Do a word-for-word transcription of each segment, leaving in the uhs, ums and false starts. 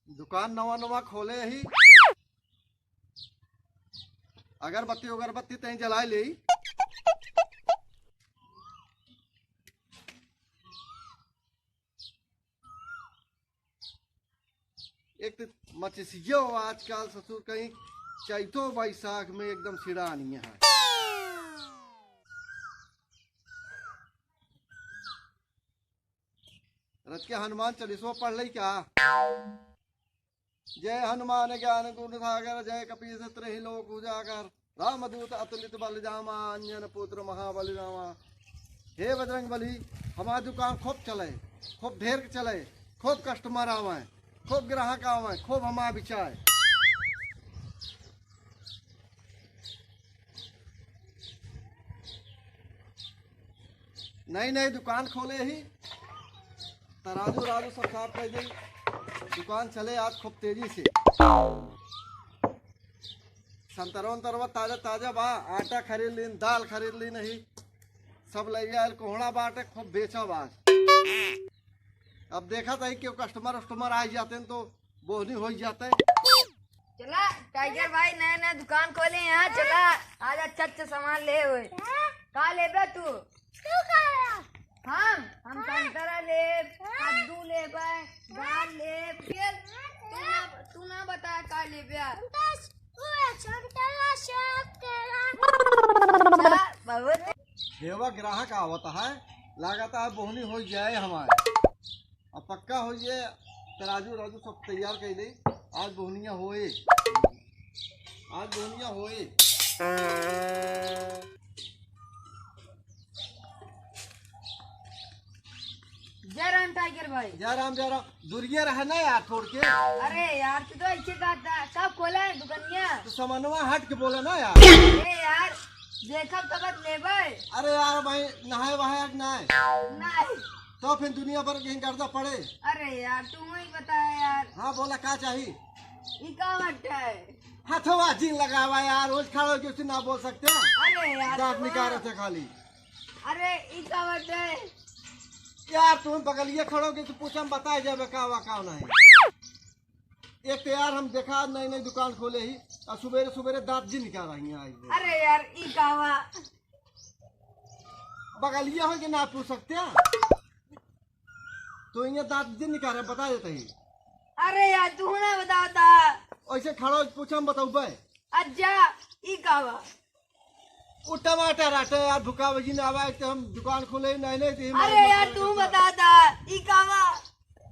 दुकान नवा नवा खोले ही, अगरबत्ती उगरबत्ती तहीं जलाए ले। एक तो मचिसियो आजकल ससुर कहीं चैतो बैसाख में एकदम सिरानी है। रच के हनुमान चालीसवा पढ़ लई का? जय हनुमान ज्ञान गुण सागर, जय कपीस तिहि लोक उजागर। रामदूत अतुलित बल जामा, अंजन पुत्र महाबल रामा। हे बजरंग बली, हमार दुकान खूब चले, खूब ढेर के चले, खूब customer आवे, खूब ग्राहक आवे, खूब हमार बिचाए। नई नई दुकान खोले ही, तराजू राजू सब साफ कर दी। दुकान चले आज खूब तेजी से। संतरा उंतरवा ताजा ताजा बा, आटा खरीद लीन, दाल खरीद लीन ही, सब ले आयल, कोहड़ा बाटे, खूब बेचा बा। अब देखा था कि customer वस्टमर आ जाते हैं तो बोहनी हो जाते। चला टाइगर भाई, नया नया दुकान खोले यहाँ, चला आज अच्छा अच्छा सामान ले होए। का लेबे तू? तू का लेबा? हम हम हाँ। संतरा लेब, हाँ। कद्दू लेबे, दाल लेब। फिर तू ना, तू ना बता का लेबे। हम तो वो संतरा सेब केला। अच्छा, बहुत। देवा ग्राहक आवत है, लागत है बोहनी हो जाए हमारे। अब पक्का हो ये तराजू राजू सब तैयार कर दे। आज बोहनिया होए, आज बोहनिया होए। जय राम टाइगर भाई। जय राम, जय राम। दुरिया रहे ना यार, छोड़ के। अरे यार, तू तो ऐसे कहता, कब खोला है दुकानिया? तो समनवा हट के बोला ना यार। अरे यार, देखब तब लेबे। अरे यार भाई, नहाए वहाए आज ना है। नहीं। तो फिर दुनिया भर के गर्दा पड़े। अरे यार, तू ही बता यार। हाँ, बोला, का चाही? ई का बाटे? हथवा जिन लगावा यार, रोज खड़ा होके उसे ना बोल सकते। अरे यार, दांत तू निकाल रहे थे खाली। अरे, ई का बाटे? यार, तुम बगलिए खड़ो के तू पूछा, हम बताए जाबे का वा, का नहीं। एक तो यार, हम देखा नई नई दुकान खोले ही, और सुबेरे सुबेरे दांत जिन निकाल रही हैं आज। अरे यार, ई का वा? बगलिया हो के ना पूछ सकते हैं? तो इन्हें दांत जिन निकाल रहे, बता देते ही। अरे यार, तू ना बताता। ऐसे खड़ा होके पूछा, हम बताऊबे। अच्छा, ई का वा? वो टमाटर आटे यार, भुका बजी ना आवा, एक तो हम दुकान खोले ही नहीं, नहीं, तो हम अरे यार, तू बताता, ई का वा?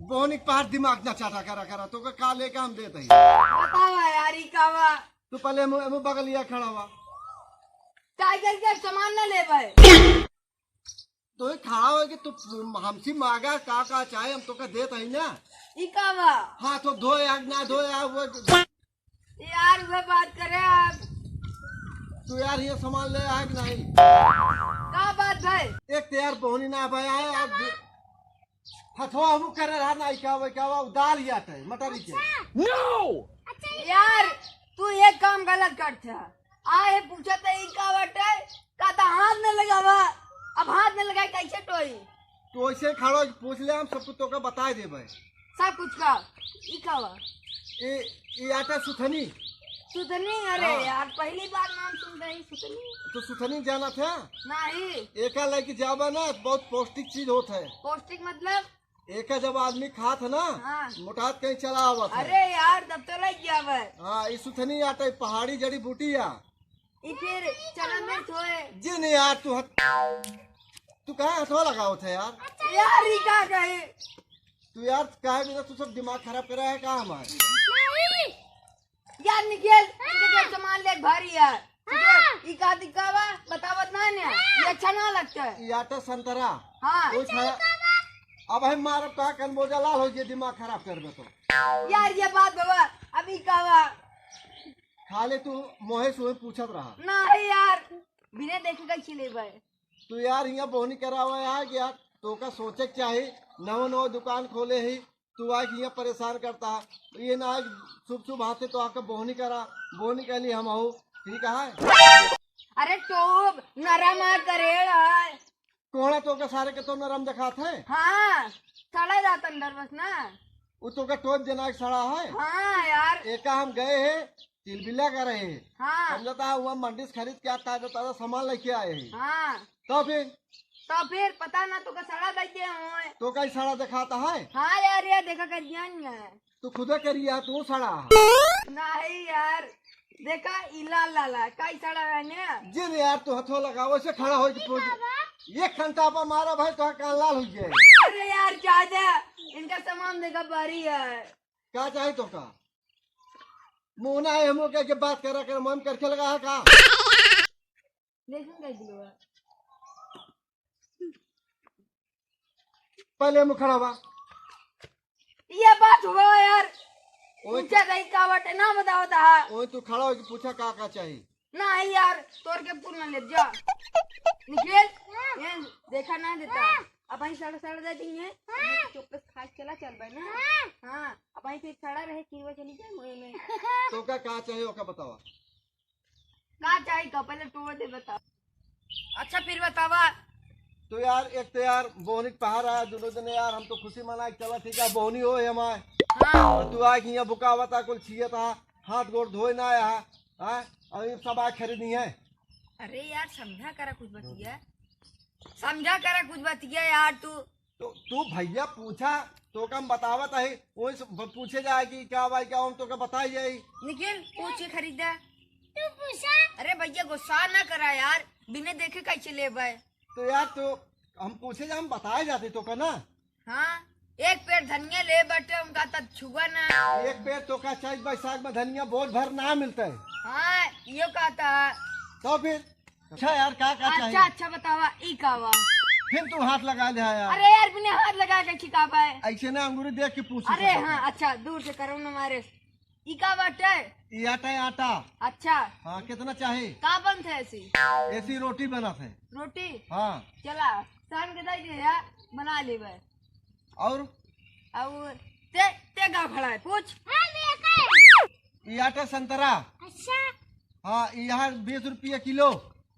बोहनी के पार दिमाग ना चाटा करा, करा, तो का, का लेके हम देते ही। बतावा यार, ई का वा? तू पहले मु-, मु बगलिया खड़ा हुआ। टाइगर के सामान ना लेबे। तो ये खड़ा हो कि तू हमसे मांगा का, का चाहे, हम तो का देत हई ना। ई का बा? हाथ तो धोए आग ना धोए आग, वो यार, वो बात करे आप। तू यार, ये सामान ले आए कि नहीं? का बात भाई? एक तो यार, बोहनी ना भाई आए, आज हथवा हम करे रहा ना, क्या वो, क्या वो, दाल ही आटे, मटर ही के। No! यार, तू एक काम गलत करत है। आए पूछत है, ई का बाटे? का त हाथ न लगावा। अब हाथ न लगाए, कैसे टोई? तो ऐसे खड़ा होके पूछ ले, हम सब कुछ तोके बताए देबे। सब कुछ का? ई का बा? ए, ई आटा सुथनी। सुथनी? अरे हाँ। यार, पहली बार नाम सुन रही, सुथनी। तो सुथनी जानत है? नहीं। एका लेके जाबा ना, बहुत पौष्टिक चीज होत है। पौष्टिक मतलब? एका जब आदमी खात है ना, हाँ। मोटात कहीं चला आवत है। अरे यार, तब तो लग गया भाई। हाँ, ई सुथनी आटा, ई पहाड़ी जड़ी बूटी आ। ई फिर चना मिर्च होए। जिन यार, तू हथ-, तू काहे हथवा लगावत है यार? यार, ई का कहे? तू यार, काहे बिना तू सब दिमाग खराब करा है का हमार? नहीं। यार निखिल, इनके जो सामान ले भारी है। हाँ। ई का दिक्कत बा? बतावत ना ने। हाँ। ये अच्छा ना लगता है। ई आटा संतरा। हाँ। कोई खाया। अब हम मारब का कनबोजा लाल हो जे दिमाग खराब करबे तो। यार ये बात बाबा, अभी का बा? खाली तू मोहे सोहे पूछत रहा। नहीं यार, बिना देखे कैसे लेबे? तू यार हियाँ बोहनी करावा आ गया, तोका सोचे के चाही। नवा नवा दुकान खोले ही, तू आके हियाँ परेशान करता है। ये ना आए शुभ शुभ हाथे तो आके बोहनी करा, बोहनी कहली हम हो, ठीक है। अरे टोब नरम है, करेड़ है। कोहड़ा तोके सारे के तो नरम देखात है। हाँ, सड़ा जाता अंदर बस ना। वो तो का टोप जना के सड़ा है। हाँ यार। एका हम गए हैं, तिलबिला का रहे हैं। हाँ। समझता है, वहाँ मंडी से खरीद के आता है, तो ताजा सामान लेके आए हैं। हाँ। तो फिर? तो फिर पता ना तो का सड़ा दे दिए हुए। तो कहीं सड़ा दिखाता है? हाँ यार, ये देखा कर दिया नहीं है। तू खुदे करिया, तू सड़ा। नहीं यार, देखा, ई लाल लाल है, काई सड़ा है ने? जिन यार, तू हथवा लगाओ, ऐसे खड़ा होके पूछ। ये खंता पर मारा भाई, तो कान लाल हो जाए। अरे यार, जा जा, इनका सामान देखा, भारी है। का चाही तो का? मुँह ना है, हमो के, के बात करा कर, मन करके लगा है का? देखन का दिलवा। पहले मुँह खड़ा बा। ये बात हुआ यार। ओए, पूछा गई का बाटे, ना बतावत हा। ओए, तू खड़ा होके पूछा का का चाही? नहीं यार, तोर के पूर्ण ले जा। निखिल, ये देखा ना देता। अब वहीं सड़ सड़ दे दी है। चुप से खा के चला चल बे ना। हाँ, अब वहीं फिर सड़ा रहे कि वो चली जाए मुँह में। तो का का चाही ओका बतावा। का चाही का पहले तोड़ दे बता। अच्छा फिर बतावा। तो यार, एक तो यार बोहनी के पहाड़ आया, दोनों दिन यार हम तो खुशी मनाए के चला, ठीक है, बोहनी हो हमारे। हाँ। और तू आए कि यहाँ बुकावत आ, कुल छियत आ, हाथ गोड़ धोए ना आया, हाँ? और ये सब आए खरीदी है। अरे यार, समझा करा कुछ बतिया, समझा करा कुछ बतिया यार तू। तो तू भैया पूछा, तो कम बतावत है, वही से ब-, पूछे जाए कि क्या भाई क्या हम तो का बताई जाई। निखिल, पूछ के खरीदा। तू पूछा। अरे भैया, गुस्सा ना करा यार, बिना देखे कैसे लेबे? तो यार, तो हम पूछे जा, हम बताए जाते तो का ना। हाँ, एक पेड़ धनिया ले बटे, उनका तक छुआ ना। एक पेड़ तो का चैत बैसाख में धनिया बोझ भर ना मिलता है। हाँ, यो कहता। तो फिर अच्छा यार, का, का अच्छा, चाहिए? अच्छा, बतावा, ई का बा? फिर तू हाथ लगा ले यार। अरे यार, बिना हाथ लगा के खिकाबे। ऐसे ना अंगूरी देख के पूछ अरे सकत हाँ, है। अच्छा, दूर से करो ना मारे। ई का बाटे? ई आटा है, आटा। अच्छा। हाँ, कितना चाही? का बनत है ऐसी? ऐसी रोटी बनत है। रोटी? हाँ। चला, सान के दे दे यार, बना लेबे। और? और ते, ते का खड़ा है, पूछ। हाँ, भैया, का है? ई आटा संतरा। अच्छा। हाँ, ई यहाँ बीस रुपया किलो।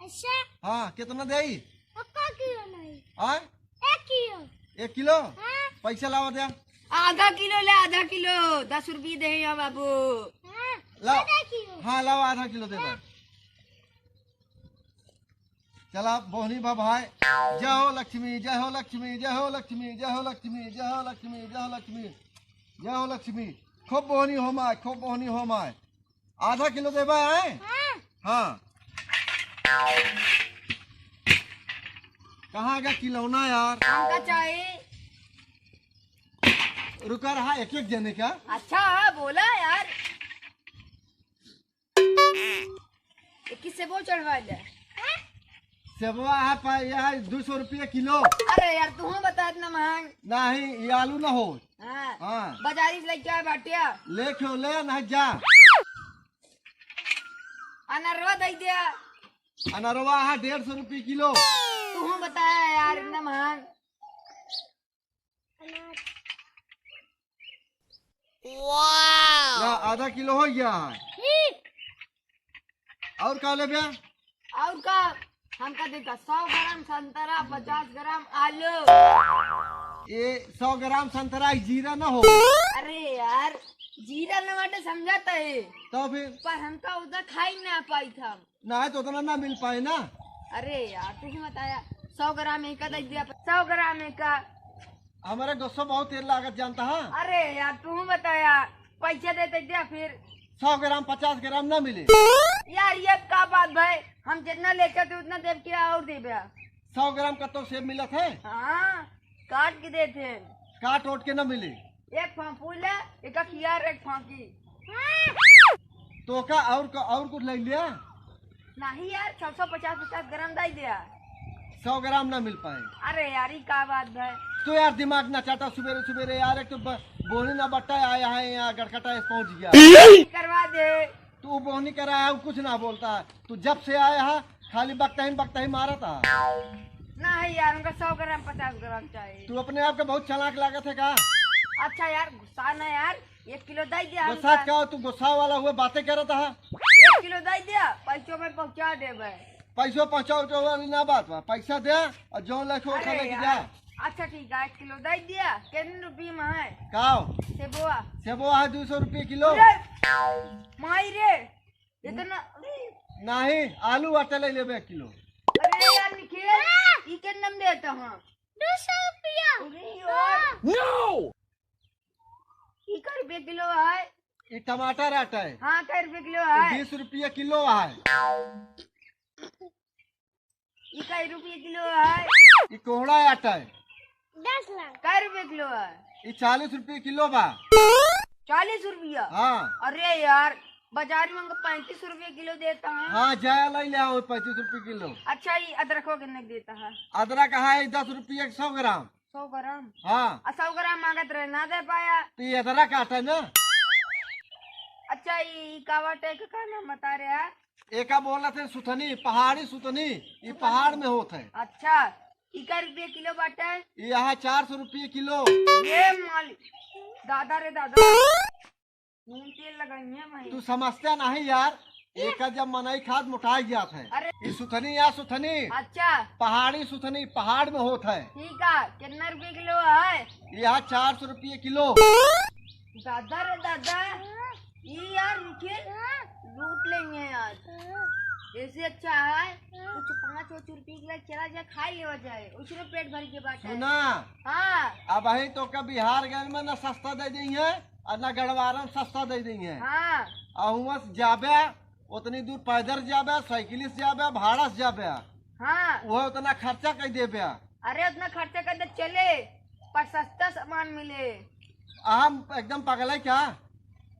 अच्छा। हाँ, कितना देई? पक्का किलो नहीं। हाँ? एक किलो। एक किलो? हाँ। पैसा लावा दे। आधा किलो ले, आधा किलो, दस रुपये दे यहाँ बाबू। हाँ, लाओ। आधा किलो। हाँ, लाओ, आधा किलो दे दे। हाँ। चला, बोहनी बा भाई। जय हो लक्ष्मी, जय हो लक्ष्मी, जय हो लक्ष्मी, जय हो लक्ष्मी, जय हो लक्ष्मी, जय हो लक्ष्मी, जय हो लक्ष्मी। खूब बोहनी हो माय, खूब बोहनी हो माय। आधा किलो देबा है? हाँ। हाँ। कहाँ गया किलौना यार? हमका चाही। रुका रहा एक एक जने का। अच्छा, हाँ, बोला यार। एक ही सेबो चढ़वा ले। सेबवा है पा-, यह है दो सौ रुपये किलो। अरे यार, तू बता इतना महंग। नहीं, ये आलू ना हो। हाँ। हाँ। बाजारी से लेके आए बाटिया। लेके हो, ले, नहीं जा। अनरवा दे दिया। अनरवा है डेढ़ सौ रुपये किलो। तू बताया यार, इतना महंग। वाह! या आधा किलो हो गया है। ठीक। और का लेबे? और का? हमका देखा, सौ ग्राम संतरा, पचास ग्राम आलू। ये सौ ग्राम संतरा, जीरा ना हो। अरे यार, जीरा न बाटे, समझाता है। तो फिर? पर हमका उधर खाई ना पाई था। ना है तो उतना ना मिल पाए ना। अरे यार, तू ही बताया, सौ ग्राम एक का दे दिया, सौ ग्राम एक का। हमारे गुस्सा बहुत तेल लागत जानता है। अरे यार, तू ही बताया, पैसे देते दिया फिर। सौ ग्राम, पचास ग्राम ना मिले। यार, ये का बात भाई, हम जितना लेकर थे उतना देव के और देबे। सौ ग्राम का तो सेब मिलत है। हाँ, काट के देते हैं। काट ओट के ना मिले। एक फांफू ले, एक अखियार, एक फांकी। तो का और का, और कुछ ले लिया? नहीं यार, छह सौ पचास, पचास ग्राम दे दिया। सौ ग्राम ना मिल पाए। अरे यार, ई का बात है? तो यार दिमाग ना चाटा, सुबेरे सुबेरे यार, एक तो ब-, बोहनी ना बट्टा आया है, यहाँ गड़कटा पहुँच गया। करवा दे। तू बोहनी कराया है, कुछ ना बोलता है। तू जब से आया है, खाली बकतहीन बकतही मारत है। नहीं यार, उनका सौ ग्राम, पचास ग्राम चाहिए। तू अपने आप के बहुत चालाक लागत है का? अच्छा यार, गुस्सा ना यार, एक किलो दे दिया गुस्सा हमका। का? तू गुस्सा वाला हुआ बातें करत है। एक किलो दे दिया, पैसों में पहुँचा देबे। पैसों पहुँचाओ तो वाली ना बात बा, पैसा दे और जो लेके उठा अरे लेके जा। यार, अच्छा ठीक है, एक किलो दे दिया। कितने रुपये में है? काव? सेबुआ। सेबुआ है दो सौ रुपये किलो। अरे, माई रे, इतना। नहीं, आलू आटा ले लेबे एक किलो। अरे यार निखिल, ई कितना में देता है? दो सौ रुपया। अरे यार। No! ई कै रुपये किलो है? ई टमाटर आटा है। हाँ, कै रुपये किलो है? बीस रुपये किलो है। ई कै रुपये किलो है? ई कोहड़ा आटा है। दस लाख। कै रुपये किलो है? ई चालीस रुपये किलो बा। चालीस रुपया? हाँ। अरे यार, बाजार में हमको पैंतीस रुपये किलो देता है। हाँ, जाया लै ले आओ पैंतीस रुपये किलो। अच्छा, ई अदरको कितने के देता है? अदरक है दस रुपये के सौ ग्राम। सौ ग्राम? हाँ। आ, सौ ग्राम मांगत रहे, ना दे पाया। तो ये अदरक आटा है ना? अच्छा, ई, ई का बाटे, के का नाम बता रहे हैं? एका बोलत है सुथनी, पहाड़ी सुथनी, ई पहाड़ में होत है। अच्छा, ई कै रुपये किलो बाटे? ई यहाँ चार सौ रुपये किलो। ये मालिक, दादा रे दादा, नून तेल लगाई है भाई। तू समझते नहीं यार, एका जब मनई खात मोटाई जात है। अरे। ई सुथनी या सुथनी। अच्छा। पहाड़ी सुथनी, पहाड़ में होत है। ठीक है, कितना रुपये किलो है? यहाँ चार सौ रुपये किलो। दादा रे दादा, ई यार निखिल लूट लेंगे आज। ऐसे अच्छा है, कुछ पाँच वाच रुपये किलो चला जाए, खा लेवा जाए, उसमें पेट भर के बात है। सुना। हाँ। अबहीं तोका बिहारगंज में ना सस्ता दे देइहैं और ना गड़वारा में सस्ता दे देइहैं। हाँ। और हुआं से जाबे, उतनी दूर पैदल जाबे, साइकिल से जाबे, भाड़ा से जाबे। हाँ। वो उतना खर्चा कर देबे। अरे उतना खर्चा कर दे चले, पर सस्ता सामान मिले। हम एकदम पगला है क्या?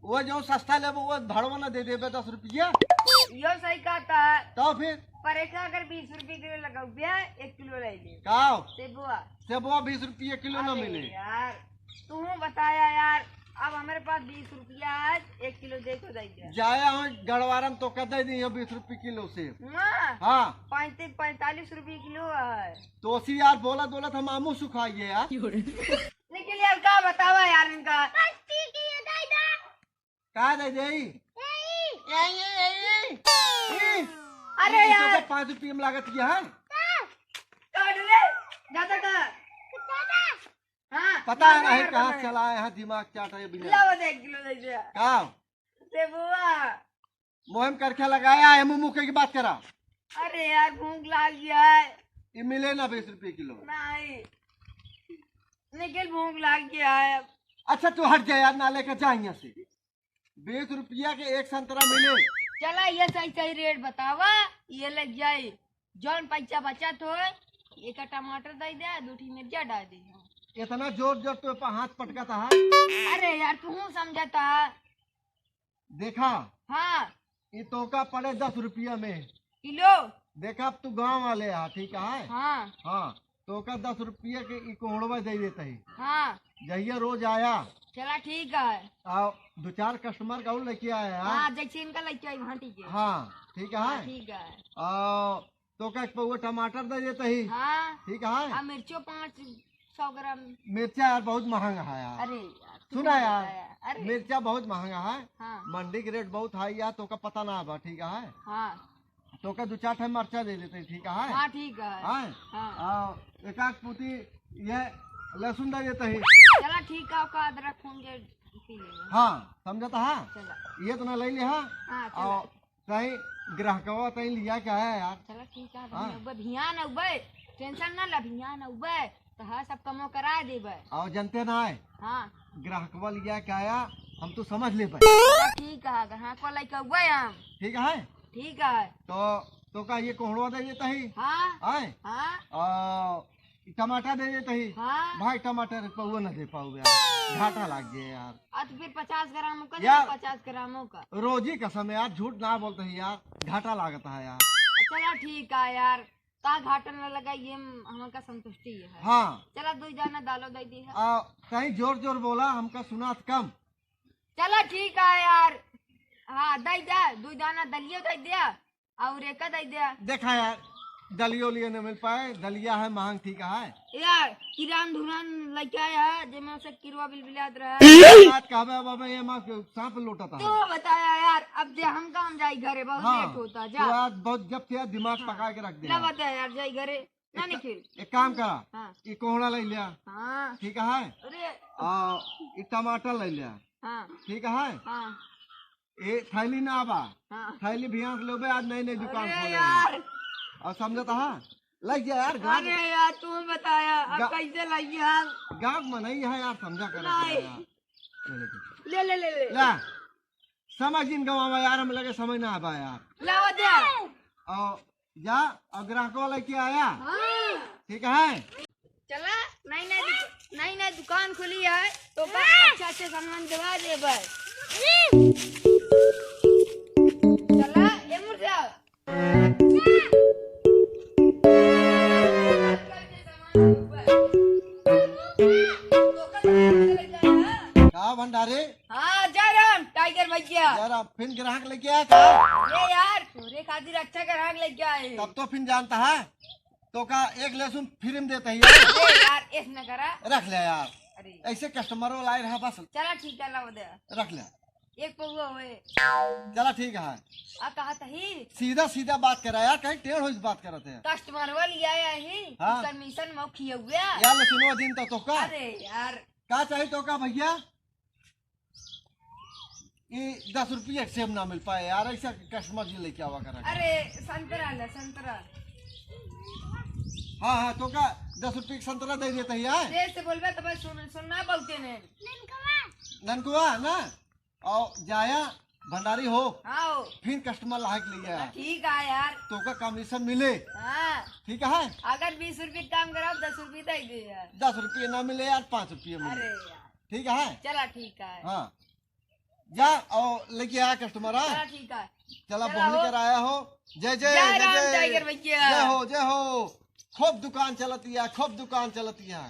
वो जो सस्ता लेबो, वो भाड़वा ना दे देबे दस रुपया। यो सही कहता है। तो फिर? पर एक अगर बीस रुपये किलो लगाओ भैया, एक किलो ले ले। काव? सेबुआ। सेबुआ बीस रुपये किलो ना अरे मिले। यार, तू बताया यार, अब हमारे पास बीस रुपया है, एक किलो दे तो दे दे। जाया हो गड़वारा में तोका दे दी हो बीस रुपये किलो से। हाँ। हाँ। पैंतीस, पैंतालीस रुपये किलो है। तो उसी यार बोलत बोलत हम आमू सुखाइए यार। निखिल यार, का बतावा यार इनका। बस ठीक है, ये दे दे। का दे दे? यही। यही, यही, यही। अरे ये यार। तो पाँच रुपये में लागत किया है? काट ले। दादा का। दादा। हाँ, पता है ना, नहीं, कहाँ से चला है, हाँ, दिमाग चाट रहे बिना। लावा दे, एक किलो दे दे। का? सेबुआ। मोहम करके लगाया है, मुंह मुंह की बात करा। अरे यार, भूख लाग गया है। ये मिले ना बीस रुपये किलो। नहीं। निखिल, भूख लाग गया है। अच्छा, तू हट जा यार, ना लेकर जा यहाँ से। बीस रुपया के एक संतरा मिले। चला, ये सही सही रेट बतावा, ये लग जाई। जौन पैसा बचत होय, एक टमाटर दे दे, दो ठी मिर्चा डाल दे। इतना जोर जोर तो पे हाथ पटकता है। अरे यार, तू हूँ समझता है। देखा। हाँ। ये तोका पड़े दस रुपया में। किलो। देखा, अब तू गाँव वाले आ, ठीक है? हाँ। हाँ, तोका दस रुपया के ई कोहड़वा दे देता ही। हाँ। जहिया रोज आया। चला ठीक है। आ, दो चार कस्टमर का और लेके आया। हाँ, जैसे इनका लेके आई भांटी के। हाँ, ठीक है। हाँ, ठीक है। आ, तोका एक पौवा टमाटर दे देता ही। हाँ। ठीक है। आ, मिर्चो पाँच सौ ग्राम। मिर्चा यार बहुत महंगा है यार। अरे यार, तू सुना क्या यार, बताया? अरे। मिर्चा बहुत महंगा है। हाँ। मंडी के रेट बहुत हाई यार, तोका पता ना बा, ठीक है? हाँ। तोका दो चार ठे मिर्चा दे देते, ठीक है? हाँ, ठीक है। हाँ? हाँ। आ, एक आध पोती ये लहसुन दे देते ही। चला ठीक है, ओका अदरक खून के पी लेंगे। हाँ, समझता है? चला। ये तो ना ले ले, हाँ? हाँ, चला। और कहीं ग्राहकवा कहीं लिया क्या है यार? चला ठीक है, हाँ। अबे भियान अबे, टेंशन ना ला, भियान अबे, तो हाँ सब कमो करा देबे। और जनते ना है? हाँ। ग्राहकवा लिया क्या आया, हम तो समझ लेबे। चला ठीक है, ग्राहकवा लेके अबे हम। ठीक है? ठीक है। तो, तोका ये कोहड़वा दे देता ही। हाँ। आए? हाँ। आ, टमाटर दे देता ही। हाँ। भाई टमाटर पौवा ना दे पाऊ यार, घाटा लाग गया यार। आ तो फिर पचास ग्राम का यार, पचास ग्राम का। रोजी कसम है यार, झूठ ना बोलते ही यार, घाटा लागता है यार। चला ठीक है यार, का घाटा ना लगा, ये हम, हमका संतुष्टि है। हाँ। चला दो दाना दालो दे दी है। आ, कहीं जोर जोर बोला, हमका सुनात कम। चला ठीक है यार, हाँ दे दे, दो दाना दलियो दे दे। और एका दे दे। देखा यार, दलियो लिए न मिल पाए, दलिया है महंग, ठीक है। यार, किरान धुरान लेके आया है, जेमा से किरवा बिलबिलात रहा है। बात कहबे बाबा, ये माँ के सांप लोटत है। तू बताया यार, अब जे हम काम जाई घरे, बहुत हाँ, लेट होता, जा। तो आज बहुत जब से यार दिमाग हाँ। पका के रख दिया। ला बता यार, जाई घरे। ना निखिल। एक काम करा, हाँ। ई कोहड़ा लइ लिया। हाँ। ठीक है? अरे। आ, ई टमाटर लइ लिया। हाँ। ठीक है? हाँ। ए थैली ना बा। हाँ। थैली भियास लेबे, आज नई नई दुकान अरे खोले यार। हैं। और समझत हा? लइ जा यार, गाँव अरे यार, तू बताया, अब गा-, कैसे लइ जा? गाँव में नहीं है यार, समझा कर नहीं। यार। ले, ले, ले। ले, ले, ले, ले। ला, समय जिन गवावा यार, हम लगे समय ना आबा यार। लावा दे। और जा, और ग्राहकवा लेके आया। हाँ। ठीक है? चला, नई नई दुक-, नई नई दुकान खुली है, तो का अच्छा अच्छा सामान देवा दे भाई। चला, ए मुर्गा। का भंडारी? हाँ, जय राम, टाइगर भैया। जय राम, फिन ग्राहक लेके आया का? अरे यार, तोरे खातिर अच्छा ग्राहक लेके आए। तब तो फिन जानता है, तो का एक लहसुन फ्री में देता ही है। अरे यार, ऐस न करा। रख ले यार। अरे। ऐसे कस्टमर वाला आए रहा बस। चला ठीक है, लाओ दे। रख ले। एक पौवा होए। चला ठीक है। आ कहा तही? सीधा सीधा बात करा यार, कहीं टेढ़ हो इस बात करत है। कस्टमर वाली आया ही, हाँ। कमीशन मौखी हुआ। यार लहसुन दिन तो, तो का? अरे यार। का चाहिए तो का भैया? ई दस रुपया के सेब ना मिल पाए यार, ऐसा कस्टमर जी लेके आवा करा। अरे संतरा ले, संतरा। हाँ, हाँ, तो का दस रुपया के संतरा दे देता ही यार? तेज से बोलबे तो भाई सुन, सुनना बहुते ने। ननकुआ ना? और जाया भंडारी हो। हाँ हो। फिर कस्टमर लायक ले आया। ठीक है यार। तो का कमीशन मिले। हाँ। ठीक है? अगर बीस रुपये काम कराओ, दस रुपये दे दे यार। दस रुपये ना मिले यार, पाँच रुपये मिले। अरे यार। ठीक है? चला ठीक है। हाँ। जा और लेके आ कस्टमर, हाँ? चला ठीक है। चला चला पहुँच हो। कर आया हो। जय जय, जय जय राम जय। टाइगर भैया। जय हो, जय हो। खूब दुकान चलती है, खूब दुकान चलती है।